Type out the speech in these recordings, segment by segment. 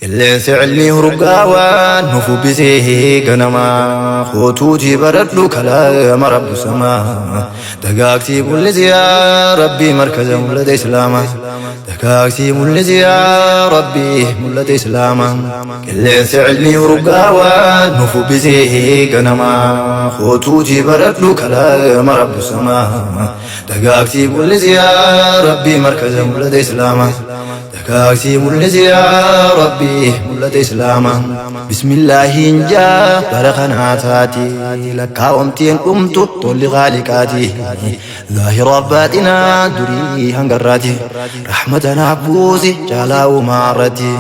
Qilleensi cilmii hurgaawaa nu fubbisee ganamaa kootuutii baradhu kalaama rabbu samaa dagaagsii mul'isi yaa rabbii markaza mul'ata islaamaa dagaagsii mul'isi yaa rabbii mul'ata islaamaa qilleensi cilmii hurgaawaa nu fubbisee ganamaa kootuutii baradhu kalaama rabbu samaa dagaagsii mul'isi yaa rabbii markaza mul'ata islaamaa Dagaagsii mul'isi yaa Rabbi mul'ata Islaamaa. Bismillaahiin jaa bara kanaa taati lakkaa'omtiin dhumtu tolli qaaliqaati. Zaahira baaxinaa durii hangarraati. Rahmata naaf buusi caalaa uumaarratti.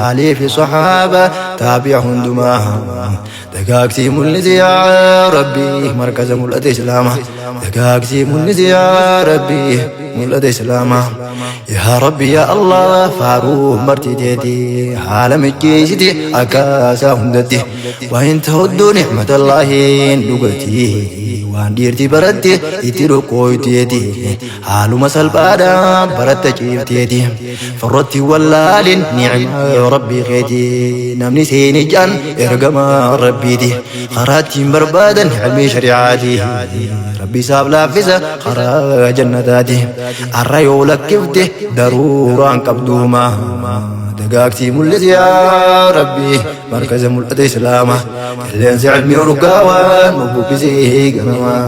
Aalii fi sahaaba taabi'a hundumaa. Dagaagsii mul'isi yaa Rabbi markaza mul'ata Islaamaa. Dagaagsii mul'isi yaa Rabbi mul'ata Islaamaa. Yaa Rabbi yaa Allah faaruu marti teeti haala mijjeessiti akkaasaa hundatti. Waan ta'uddu ni'matallaahiin dhugati waan dhiirti baratti itti dhoqqooyteeti. Haaluma salphaadhaan baratta ciifteeti. Farratti wallaalin ni'maa Rabbii keeti. Namni seeni jaan ergamaa Rabbiiti. Karaa ittiin barbaadan ilmii shari'aati. Rabbi isaaf laaffisa karaa jannataati. Arra yoo lakkifte daruuraan qabduuma. Dagaagsii mul'isi yaa Rabbi markaza mul'ata Islaamaa. Qilleensi ilmii urgaawaa nu bubbisee ganamaa.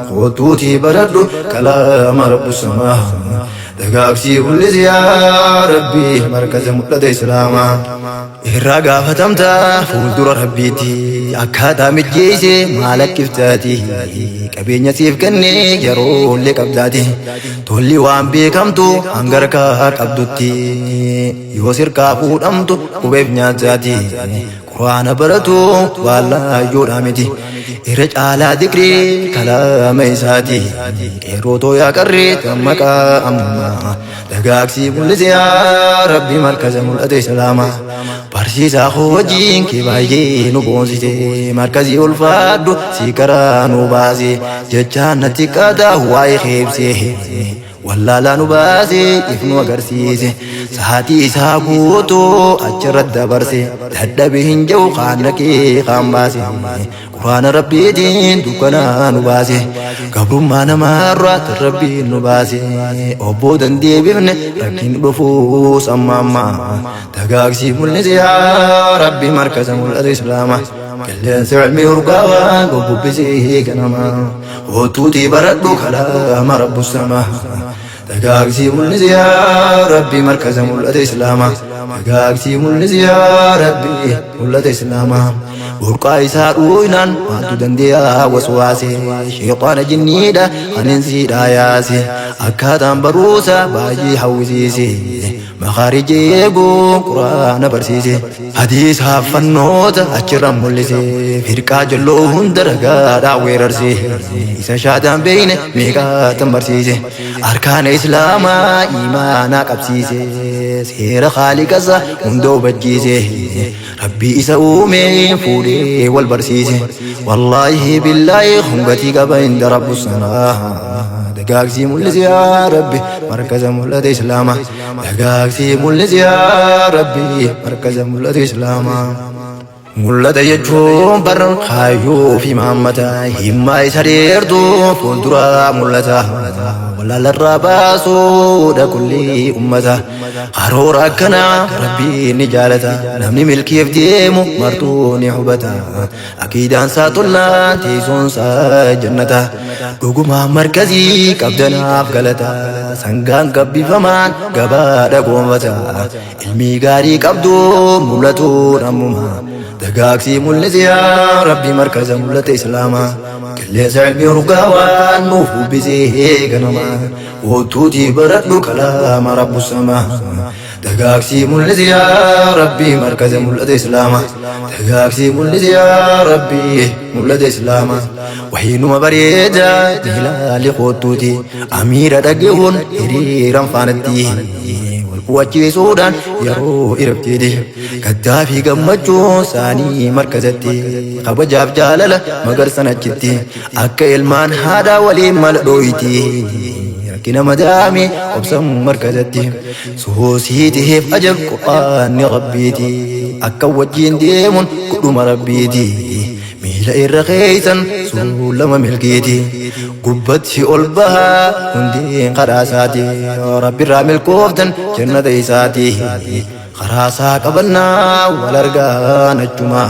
Kootuutii baradhu kalaama rabbu samaa. Dagaagsii mul'isi yaa Rabbi markaza mul'ata Islaamaa. Irraa gaafatamta fuuldura Rabbiitti akkaataa mijjeesse maal akkiftaati qabeenya siif kenne yeroollee qabdaati tolli waan beekamtu hanga harkaa qabdutti yoo sirkaa fuudhamtu qubeef nyaataati Qur'aana baratu waan laayyoodhaa miti. Irra caalaa dikrii kalaama isaati. Qeerroo too yaa qarree dammaqaa ammaa. Dagaagsii mul'isi yaa Rabbi markaza mul'ate islaamaa. Barsiisaa koo wajjin kee baay'ee nu boonsite. Markazii ulfaadhu si karaa nu baase. Jechaan natti qaata waa'ee kee ibsee. Wallaalaa nu baase if nu agarsiise sa'aatii isaa guutuu achirra dabarse dadhabe hin jiru kaan dhaqee kaan baase quraana rabbiitiin dukkanaa nu baase gabrummaa namaarraa tan rabbiin nu baase obboo dandeebifne rakkin dhufuus amma amma dagaagsii mul'ise yaa rabbi markaza mul'ata islaamaa qilleensi ilmii urgaawaa gobbubbisee ganamaa. Kootuutii baradhu kalaama rabbu samaa. Dagaagsii mul'isi yaa Rabbi markaza mul'ata Islaamaa. Dagaagsii mul'isi yaa Rabbi mul'ata Islaamaa. Burqaa isaa dhuuynaan maaltu dandeeyaa waswaase. Sheexaana jinniidha kaneensiidha yaase. Akkaataan baruusa baay'ee hawwisiise. Makaarija eeguun quraana barsiise. Hadiisa fannoota achirra mul'ise. Firqaa jalloo hunda ragaadhaan weerarse. Isa shaadaan beeyne meeqaatan barsiise. Arkaana islaamaa imaanaa qabsiise. Seera haaliqasa hunda hubachiise. Rabbii isa uume fuudhee wal barsiise. Wallaahi billaahi hungatii qaba inda rabbu sanaa. Dagaagsii mul'isi yaa Rabbi markaza mul'ata islaamaa. Dagaagsii mul'isi yaa Rabbi markaza mul'ata islaamaa. Mul'ata jechuun bar kaayyoo fi maammata himmaa isa dheertuu fuulduraa mul'ata. Wallaalarraa baasuudha kullii ummata. Karoora akkanaa Rabbiin ni jaalata. Namni milkiif deemu martuu ni hubata. Aqiidaan isaa tollaan teessoon isaa jannata. Dhugumaan markazii qabdanaaf galata. Sangaan gabbifamaan gabaadha goonfata. Ilmii gaarii qabdu mul'atuun ammuma. Dagaagsii mul'isi yaa Rabbi markaza mul'ata Islaamaa. Qilleensa ilmii urgaawaan nuuf bubbisee ganama. Kootuutii baradhu kalaama rabbu samaa. Dagaagsii mul'isi yaa Rabbi markaza mul'ata Islaamaa. Dagaagsii mul'isi yaa Rabbi mul'ata Islaamaa. Wahiinuma bareeda ilaali kootuuti. Amiira dhagahuun hiriiran faanatti. Wal quwachiisuudhaan yeroo irabteeti. Gaddaa fi gammachuu isaanii markazatti. Kabajaaf jaalala magarsan achitti. Akka ilmaan haadhaa waliin mala dhooyti. Rakkina madaami obsan markazatti suusii tiheef ajab qur'aanni rabbiiti akka wajjiin deemuun kudhuma rabbiiti miila irra keeysan suulama milkiiti gubbatti ol bahaa hundeen kadhaasaati rabbirraa milkooftan jannata isaati karaasaa qabannaa wal argaan achuma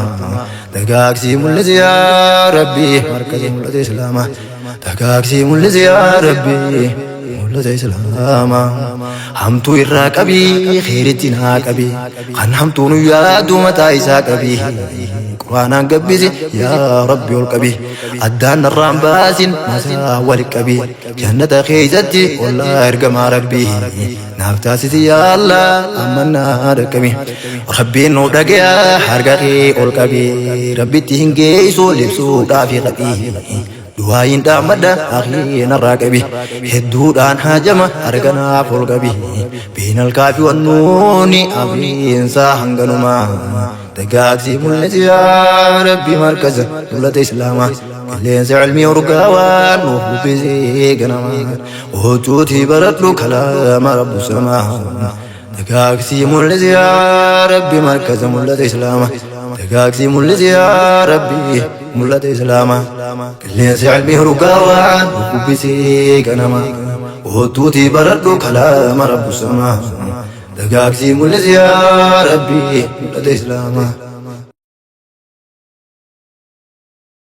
dagaagsii mul'isi yaa rabbi markaza mul'ata islaamaa dagaagsii mul'isi yaa rabbi mul'ata islaamaa hamtuu irraa qabii kheyritti naa qabii kan hamtuu nu yaadu mataa isaa qabii quraanaan gabbisi yaa rabbi ol qabii addaan narraan baasin masaa wali qabii jannata keeysatti ollaa ergamaa rabbii naaf taasisi yaa Allah amma naa dhaqqabi rabbiin nu dhagaya harka kee ol qabi rabbitti hin geessu libsuudhaafi qabi du'aayin dhaammadha akii narraa qabi hedduudhaan haajama harka naaf ol qabi beenal kaafi wannuuni afiinsaa hanganumaa dagaagsii mul'isi yaa rabbi markaza mul'ata islaamaa qilleensa ilmii urgaawaan nuuf bubbisee ganamaa Otuutii baradhu kalaama rabbu samaa dagaagsii mul'isi yaa rabbi markaza mul'ata islaamaa dagaagsii mul'isi yaa rabbi mul'ata islaamaa qilleensa ilmii urgaawaan nuuf bubbisee ganamaa Otuutii baradhu kalaama rabbu samaa dagaagsii mul'isi yaa rabbi mul'ata islaamaa.